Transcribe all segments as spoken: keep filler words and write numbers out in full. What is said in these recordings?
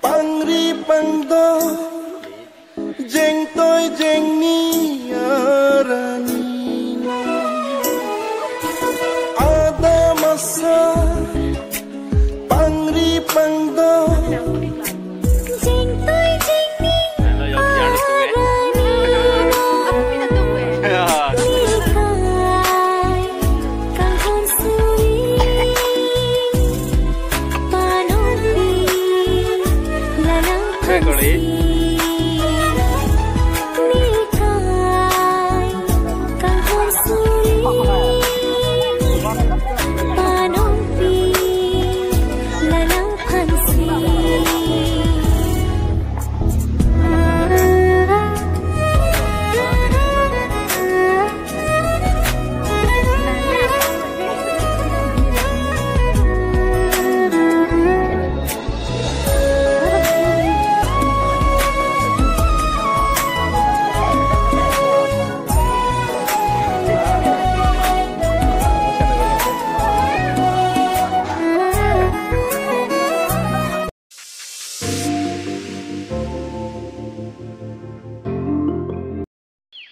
Pangri pangdo, jengtoi jengni arani. Adam asar, pangri pangdo, jengtoi jengni arani. Ikai, kanghon suri, panongpi, lalang phansi. Ikai, kanghon suri, panongpi, lalang phansi.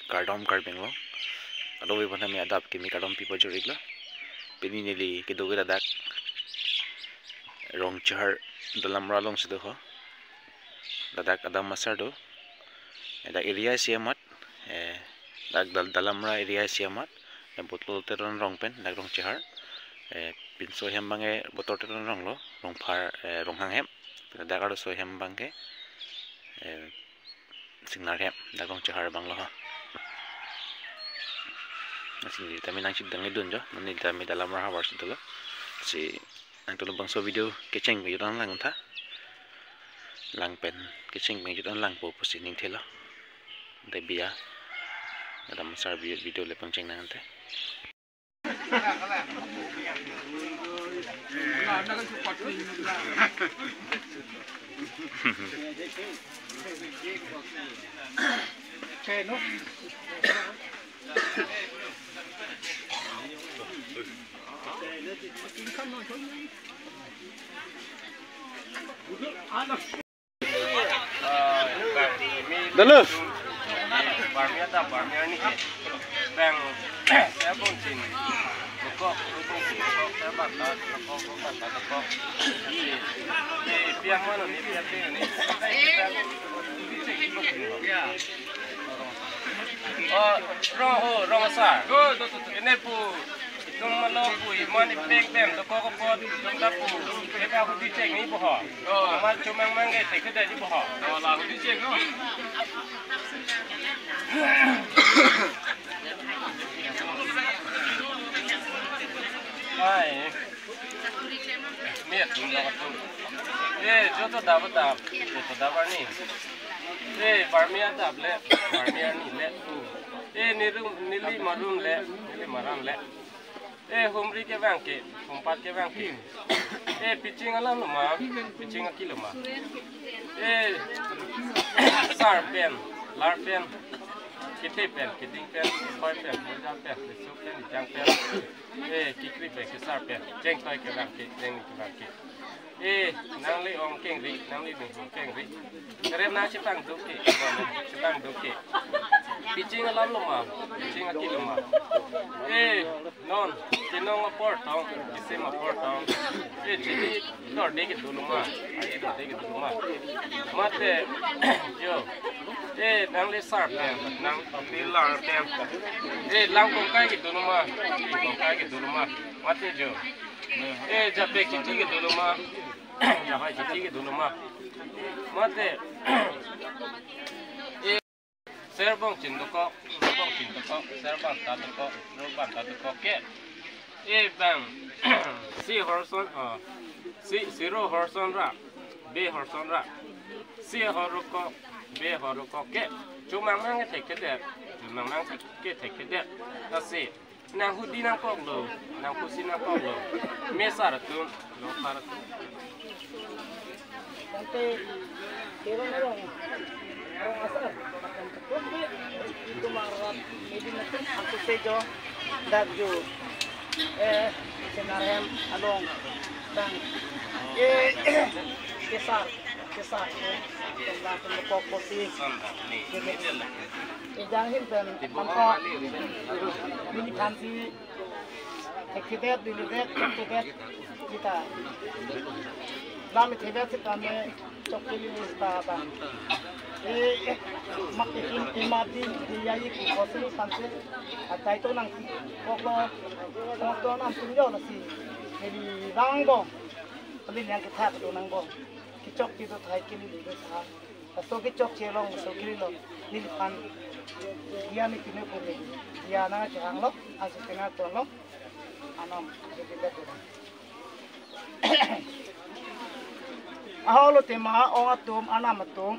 Kardom Karbi Anglong. Kadokave aphan tame adap kimi kardom pi pajir-iklo. Pini neli kedo ke ladak Rongchehar Dalamra alongsi do ho. Ladak Adam asar do. Ladak area isi amat. Eh, dak Dal-, Dalamra area isi amat. Dak Botor Teron arong pen, dak Rongchehar. Eh, pinso hem abangke Botor Teron arong lo, Rongphar, eh, Ronghang hem. Ladak arloso hem abangke, eh, Singnar hem, dak Rongchehar abang lo ha. Lasi neli tame nangchedang-idun jo, neli tame Dalamra havar si dolo. Lasi nangtum labangso video kecheng pen jut an langtha. Lang pen kecheng pen jut an langpo pusi ning thelo. Dei biya. Adam asar vi-, video le pangcheng nangtha. Dalo. Oh, rong ho, rong asar. Ini pu. Itum malom pu, iman ipek pen dokok apot, itum ta pu, ipa hudi chek ni boho. Oh. Iman chomang mang ke thekthedet ni boho. Oh, la hudi chek no. Ai. Mi atum la atum. Eh, joto dap dap, joto dap arni. Eh, barmi adap le, barmi arni le. Eh, nirum, neli marum le, neli maram le. Eh, humri kevang ke, humpat kevang ke. Eh, piching alam lo ma, piching akilo ma. Eh, sar pen, lar pen, kethe pen, keding pen, kethoi pen, moja pen, riso pen, ejang pen. Eh, kekri pen, kesar pen, jengtoi kevang ke, jengni kevang ke. Eh, nangli ong kengri, nangli ning ong kengri. Kerem nang chepangduk ke, chepangduk ke. Piching alam lo ma, piching akilo ma. Eh, non, chenong apor tong, kisim apor tong. Eh, chini dorde kedo lo ma, agi dorde kedo lo ma. Mate, jo. Eh, nangli sar pen, nangli lar pen. Eh, lang kongkai kedo lo ma, kongkai kedo lo ma. Mate jo. Eh, jape kiti kedo lo ma. Jape kiti kedo lo ma. Mate. Eh, ser bong chin dokok, ser bong chin dokok, ser bong ta dokok, ser bong ta dokok ke. Eh, bang. Si horson, oh. Si, siro horson ra. Be horson ra. Si horokok, be horokok ke. Chomang mang ke thekthedet. Chomang mang ke thekthedet. Lasi. Nang hudi nangkoklo, nang pusi nangkoklo. Mesar atum, lo par atum. Ante, Teron arong, arong asar, itum arat, Medina atum, aku sejo, dak jo, eh, Singnar hem along, bang. Kesar, kesar. Kepala pemukok kosi. Ejang hin pen pangko. Neli thansi. Ekthedet, duithedet, chokthedet. Kita. Lam ekthedet sitame chok keli sita ba. Eh, mak ikin imadi diyayi ku kosi panse. Atai to nangkoklo. Koto nangtum jo lasi. Neli vang bom. Kali yang kita tu nang bom. Kechok kito thai keli le sa. Laso kechokche along, laso keli along. Neliphan. Dia ni kine kumi. Dia nangchehanglo. Asu tena tuanlo. Anam. Jadi betul. Ahok lo tema ong atum, anam atum,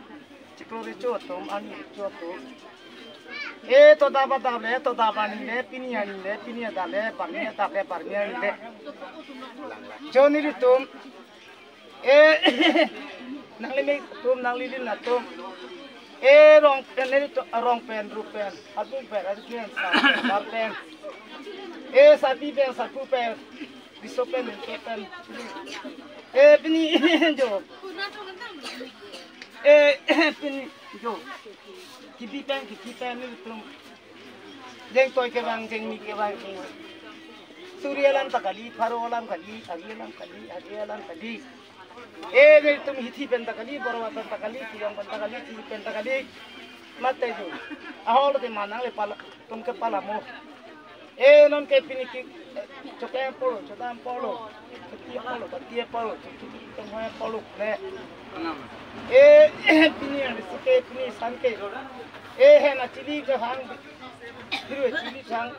chiklo recho atum, ani recho atum. Eh, to daba dale, to daba nile, pini anile, pini adale, barni adale, barni anile. Joni ritum. Eh, nangli me tum, nangli lin atum. Eh, rong pen, neli to, rong pen, ru pen, adung pen, adung pen, sa pen, bar pen. Eh, sapi pen, sapu pen. Biso pen, biso pen. Eh, pini jo. Eh, pini jo. Kibi pen, kibi pen nelitum. Jeng toi kevang, jeng mi kevang, jeng. Suri alam ta kali, pharo alam kali, ari alam kali, ari alam kali. Eh, nelitum hithi pen ta kali, borwa pen ta kali, tiyong pen ta kali, ti pen ta kali. Mate jo. Ahok lo tema nangle pala, tum ke pala mo. Eh, non ke pini ki, eh, chokle polo, chodam polo, choti polo, bati polo, choti tong hoi polo, le. Eh, pini ani sike, pini sanke. Eh, hena chili jahang, hiru chili jahang,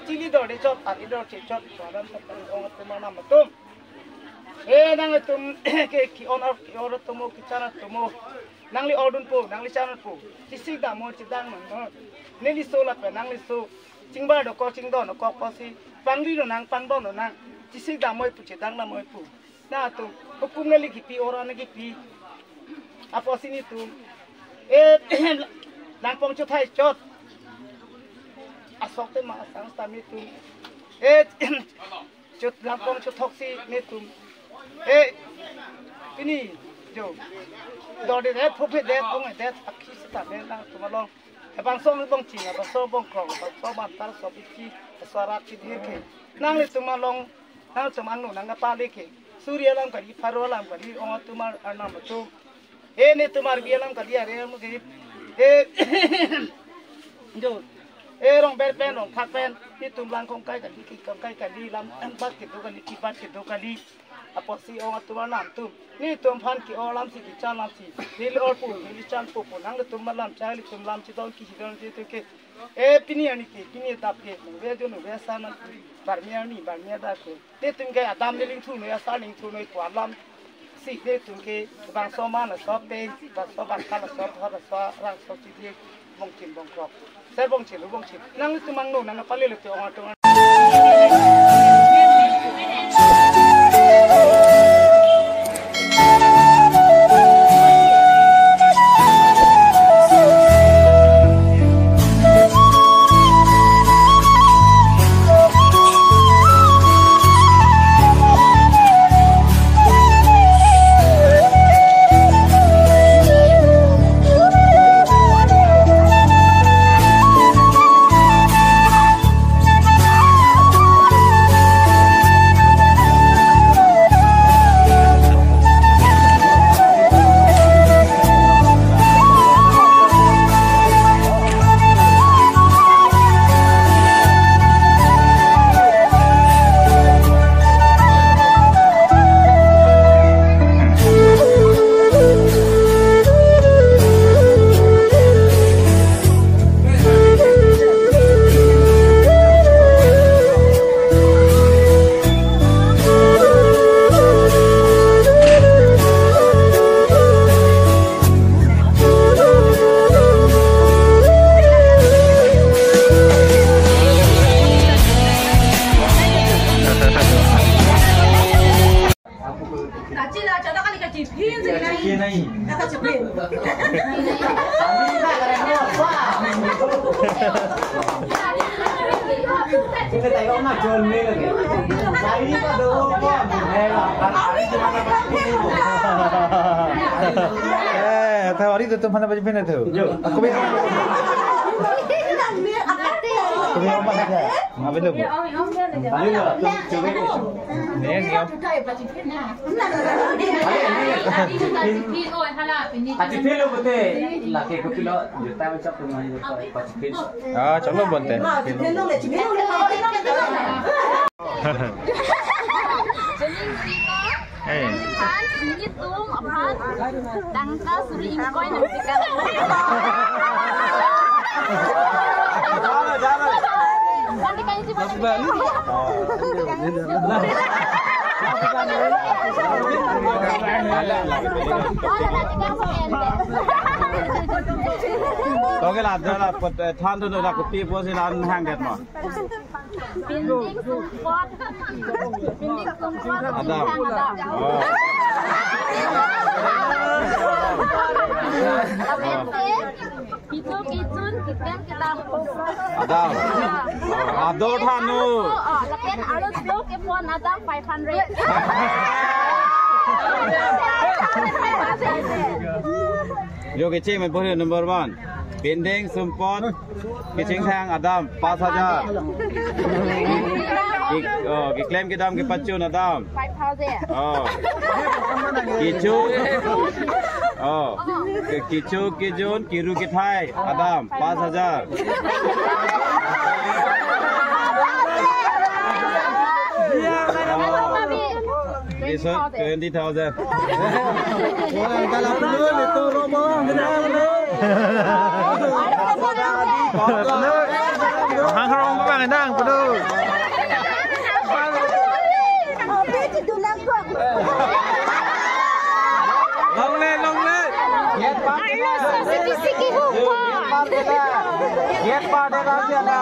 chili dor de chot, ari dor che chot, swadam tak ong atum anam atum. Eh, nangtum ke ki-on ar, ki-or atum mo, kechan atum mo. Nangli ordun po, nangli chan po. Chisik dam mo, chidang mo. Neli so lapen, nangli so. Chingbar dokok, chingdon dokok apotsi. Pangri lo nang, pangdon lo nang. Chisik dam mo pu, chidang dam mo pu. Nangtum, hukum neli kipi, ora neli kipi. Apotsi nelitum. Eh, langpong chothai chot. Asok te ma asang stam nelitum. Eh, chot langpong chothok si nelitum. Eh, pini, jo. Dor de det, phophe det, ong det, akhi sita det nangtum along. Abangso bongchini, abangso bongkrong, abangso bantar, so biki, so arak chithir ke. Nanglitum along, nangtum angno nangkapale ke. Suri alam kali, pharo alam kali, ong atum ar-, arnam atum. Eh, netum arbi alam kali, ari alam kali. Eh, jo. Eh, rong ber pen, rong thak pen. Netum lang kongkai kali, ki kongkai kali, lam bat kedo kali, kibat kedo kali. Apotsi ong atum arnam atum. Netum aphan ki-or alam si, kechan alam si. Neli or pu, neli chan pu pu. Nangtum alam chai, nelitum alam chidon, kisi don, chitu ke. Eh, pini ani ke, pini adap ke. Nave jo, nave sa na. Barmi ani, barmi adap ke. Netum ke adam ne lingthu noi, asar lingthu noi pu alam. Si netum ke bangso man, so pe, bangso bangkal, so thor, so rang, so chithir, bongchin bongkrok. Ser bongchin, ru bongchin. Nangtum angno nangpale le te ong atum. Kachila, chata kali kachiphin, kachiphin. Eh, tau ari tu mana baju pin tu? Aku bilang. Aku bilang apa saja? Apa tu? Ayo, tu coba. Ni dia. Pachipin lo bote, lake ko pilo, juta macam tu mah juta pachipin. Ah, chalo bonte. Eh. Tangka suri ingkoi nang tiga. Nanti kami cuma Oke lah, ada lah, pot, eh, than tu lah, kopi apa sih lan hang det mo. Binding sumpot. Binding sumpot. Adam. Adam. Oh. Kichun, kichun, kichun, kichun. Adam. Ador thanu. Oh, oh, lapen alo blok ke pon Adam five hundred. Jo kecheng me bohe number one. Binding sumpot kecheng thang Adam pas hajar. Ki-, oh, keklem kedam kepachun Adam. Five thousand. Oh. Kichun. Oh. Ke-, kichun kejun kiru kethai Adam pas hajar. Oh. This one, twenty thousand. Hang rong bang dang pedu. Long le, long le. Ayo, siki, siki, hupo. Get part de la dia la.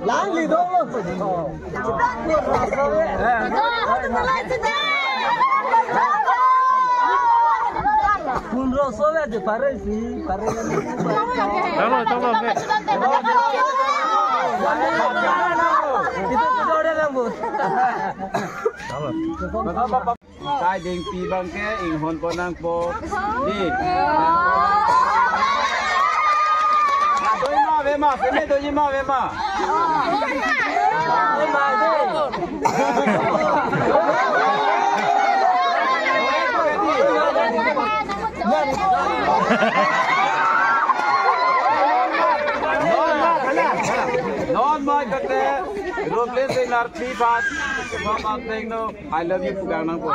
Lang lido. Pundro sobe de pare si, pare. Tama, tama, oke. Itu sudah ada rambut. Kai dengpi abang ke inghon ko nangpo. Di. Doji ma, ave ma, peme doji ma, ave ma. Non ma kate, Robles Inarpi bat, bat tengno. I love you, pugang nangpo.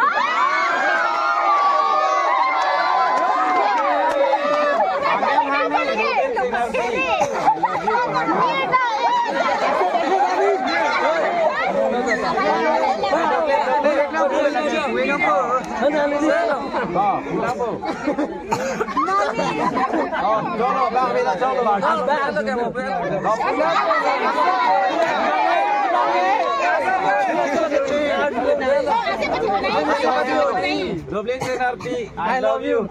Doble energy, I love you.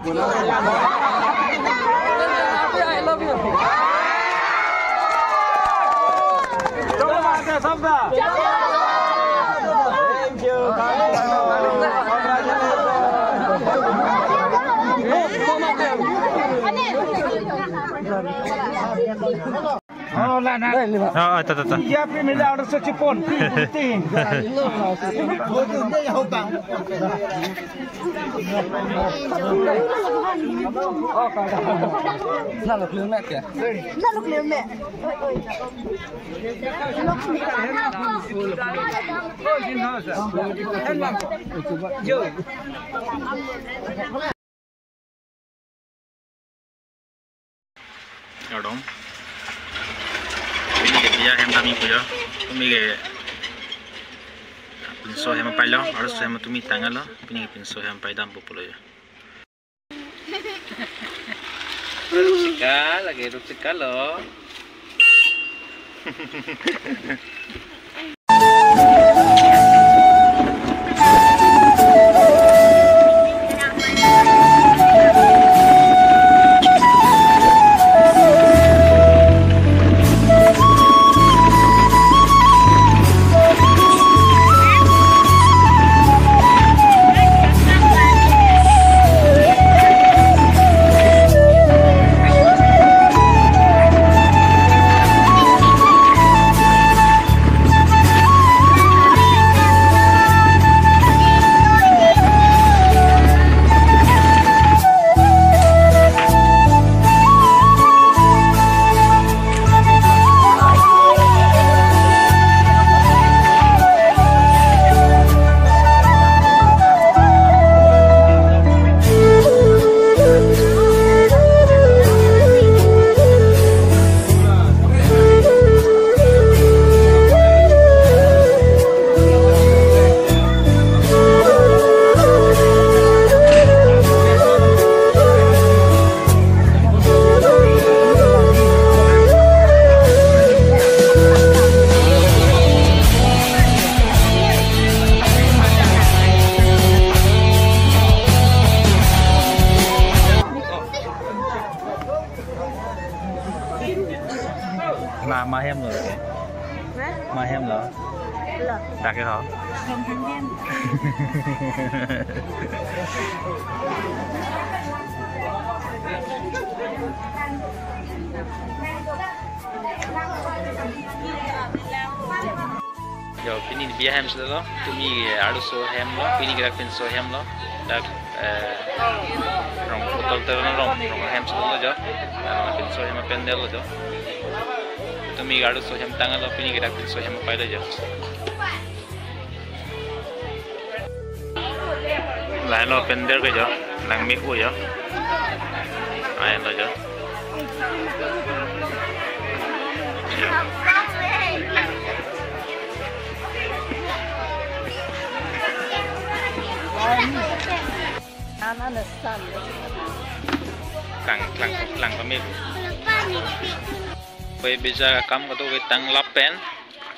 I love you. Thank you. Oh, ta, ta, ta. Ya, primera hora se chipon. Kardom. Pini ke biya hem dam-i pujo. Pini ke Arloso hem apailo, arloso hem tumi tanglo, pini pinso hem apai dampo pulo jo. Rupsika, lake Rupsika lo. Ma, ma hem lo ke? Hah? Ma hem lo? Lo. Dak ke ho? Rong hang hem. Jo, pini biya hem silo, tumi arloso hem lo, pini kerak pinso hem lo, dak, eh, rong botol terang rong, rong hem silo jo, eh, pinso hem apendel lo jo. Tumi arloso hem tanglo, pini kerak pinso hem apailo jo. Lahelo pendel ke jo, nang mik u jo. Ai lo jo. Klang, klang, klang pamik. Koi bija kam kadokave tang lapen.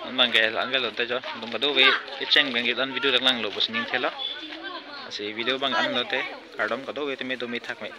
Abang ke an velo te jo. Dum kadokave kecheng bang an video dak langlo pusi ning thelo. Lasi video abang an lo te. Kardom kadokave tumi tumi thak me.